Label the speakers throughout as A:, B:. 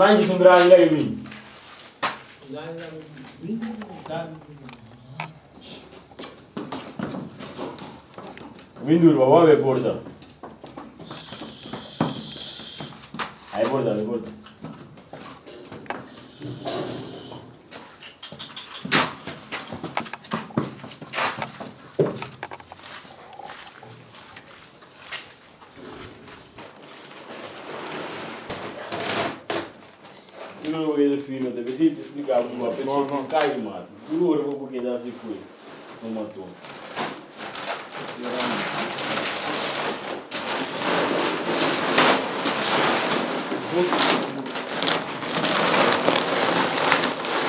A: Manchi sun grandi la mi. Bin duro, papá, ve porta. Ahí porta, ahí porta. Tur ora bo keda firme ta besi ta splika bo bo apechi ku kai di mata. Tur ora bo por keda asi ku e no mató.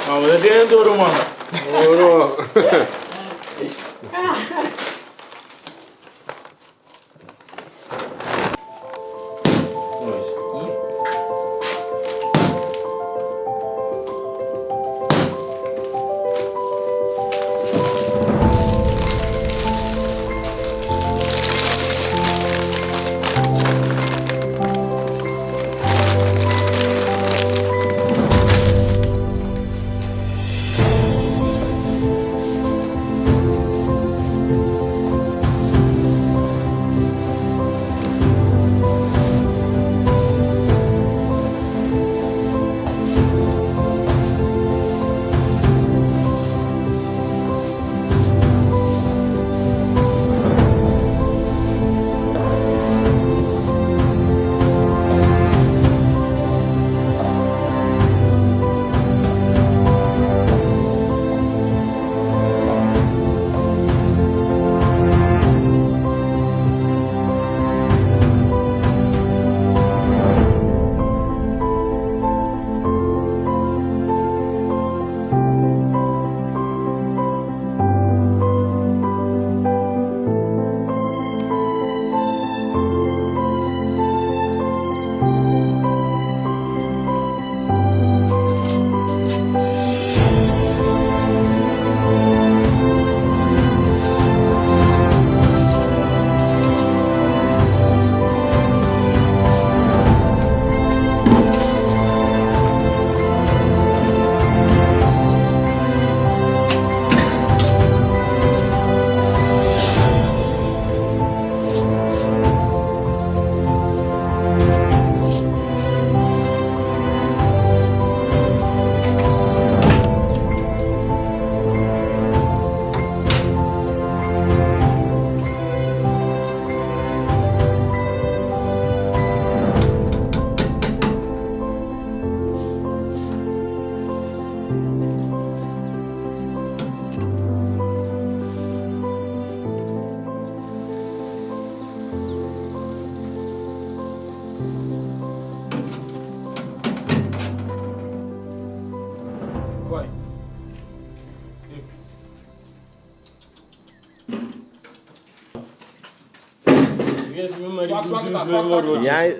A: Ma bo ta tene doro mama.
B: Doro.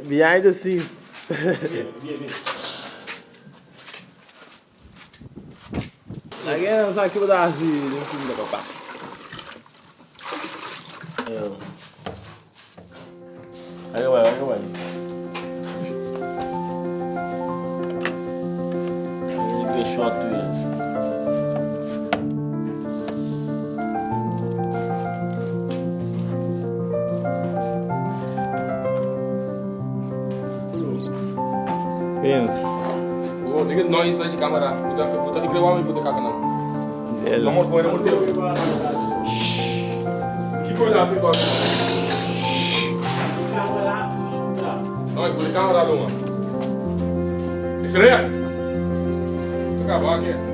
C: Behind the scenes. Laga nan sa ki bo ta hasi den fin di papa.
A: Laga bai, laga bai. Laga short wheels.
C: Eens.
B: Oh, nigga, no inside de camera. Puta, puta, ik wil wel puta kakken dan.
C: Dele.
B: Nog maar gewoon nog Kiko daar vind ik wel. No, is voor de camera doen, man. Is er recht? Ze gaan wakker.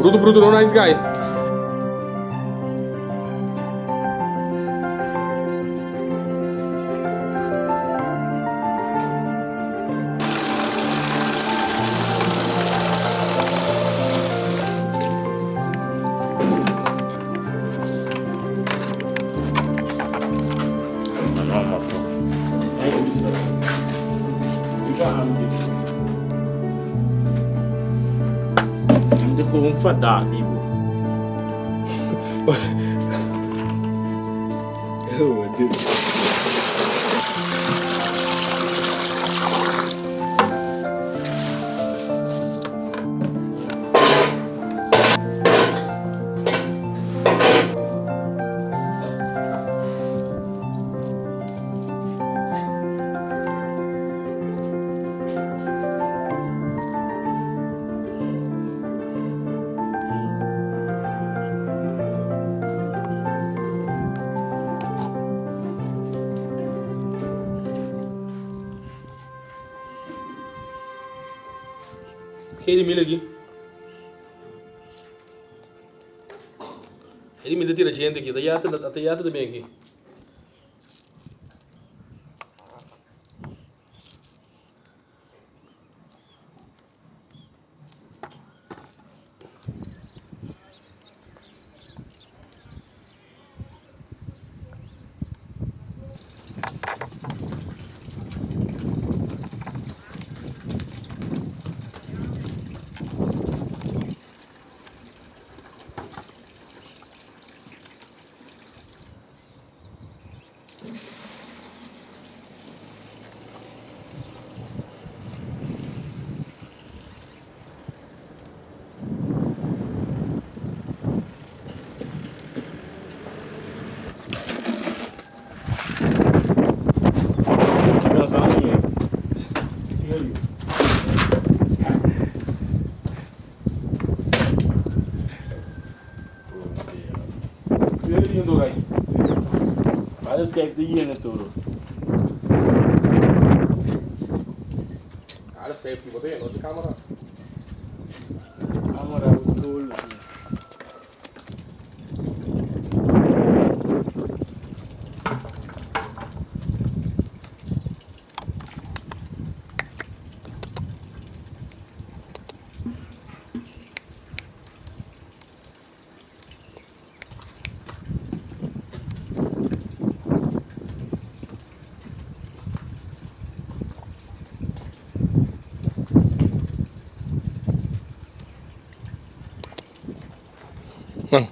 B: Bruto, bruto, no nice guy.
A: Gewoon fadá di bo.
B: Ke di mil aki? Ke di mil ta tira djente aki? Ta yata, ta yata ta bin aki.
A: Alles kijk de hier naartoe.
B: Alles kijk die wat in, de camera.
A: Camera bedoel.
B: Nan.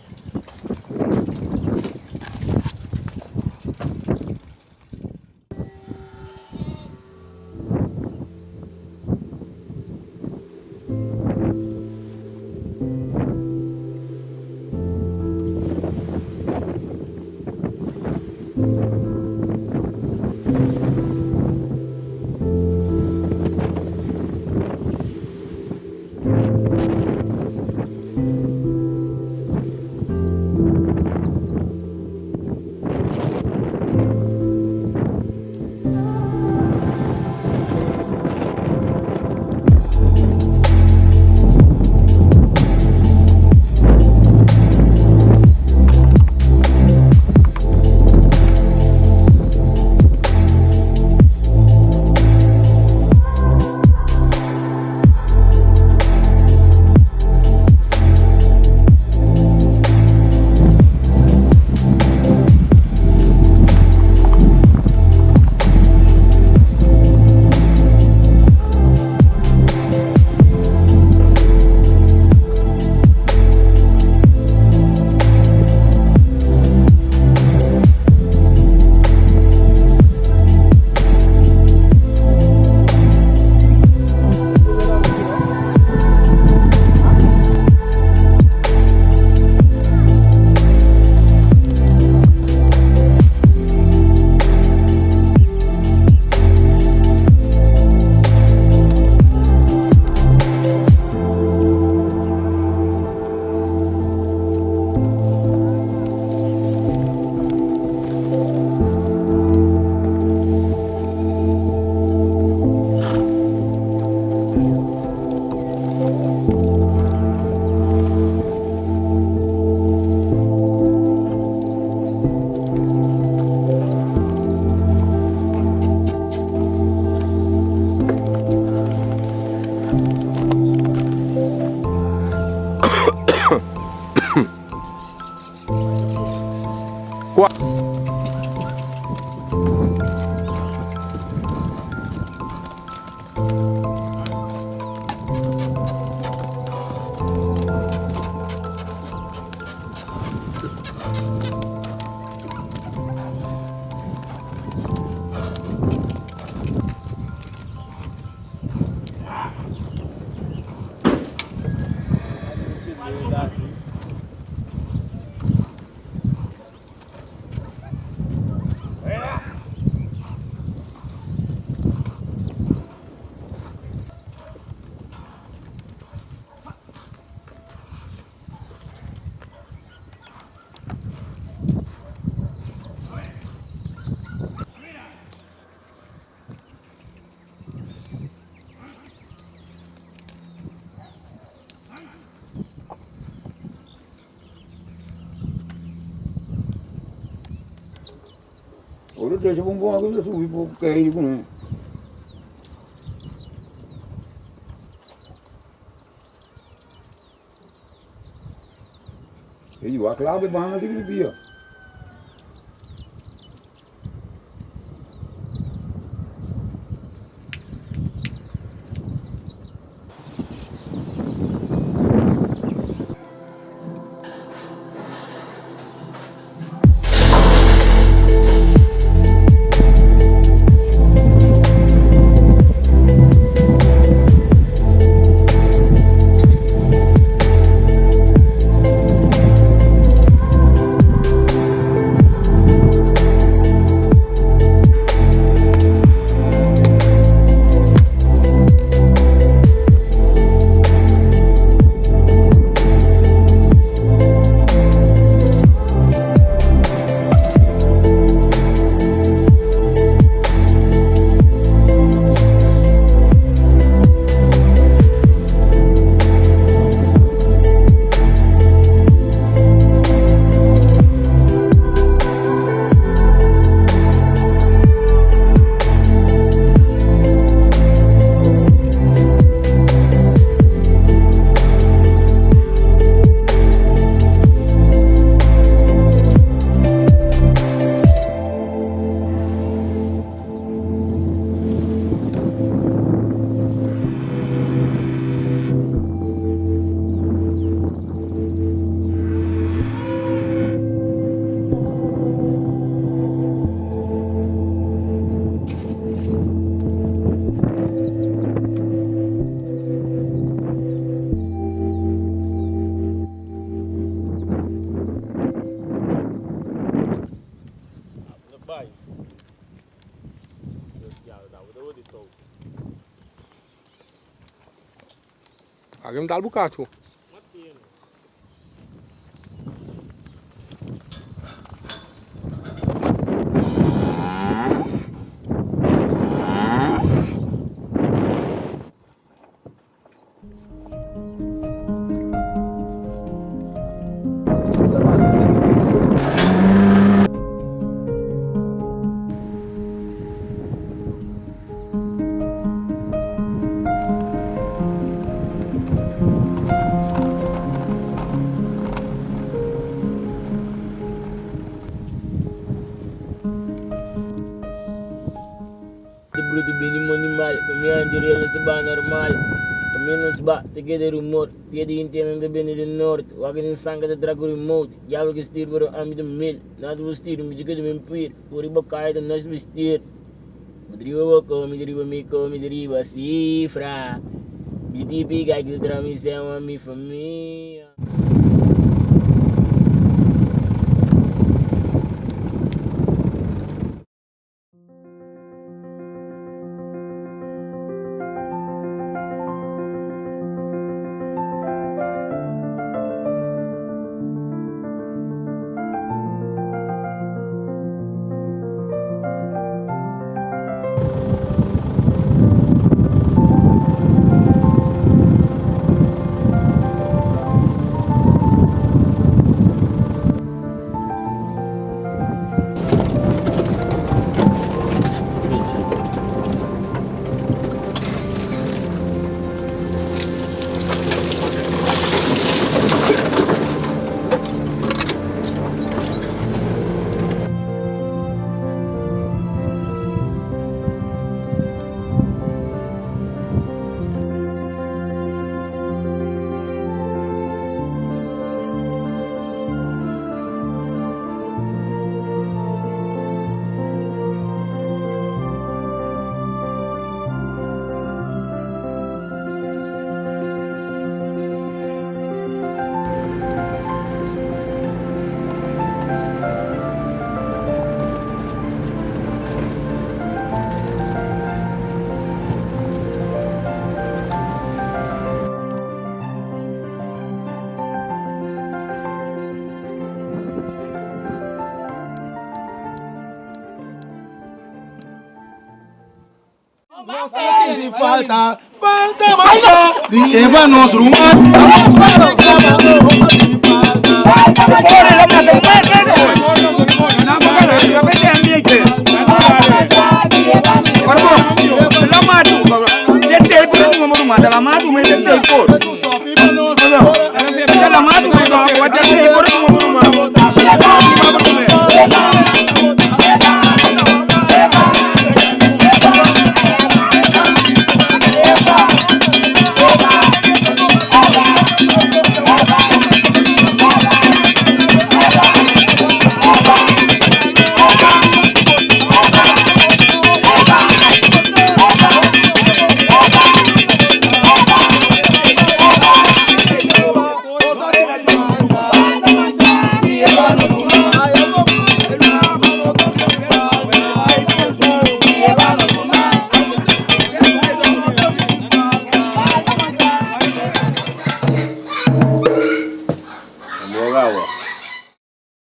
B: Kua?
D: Ora drecha bon bon aku ta subi por kai kuné. E yu a klabe banda di bia.
B: Aki mi ta albu kachu.
A: De bruto bini money mal, pa mi handi real ta ba normal. Pa mi nos ba, te keda rumor, pia di intena ta bini di noord. Wak den sanka ta traku remote, diablo ke stuur pero ami ta mil. Nada bo stuur, mi chica di men pier, por riba kaya ta nos bestuur. Bo ta riba bo ko, mi ta riba mi ko, mi ta riba cifra. BTP guy ki ta tra mi sema mi famia.
E: Sinti falta, falta masha di Eva nos ruman.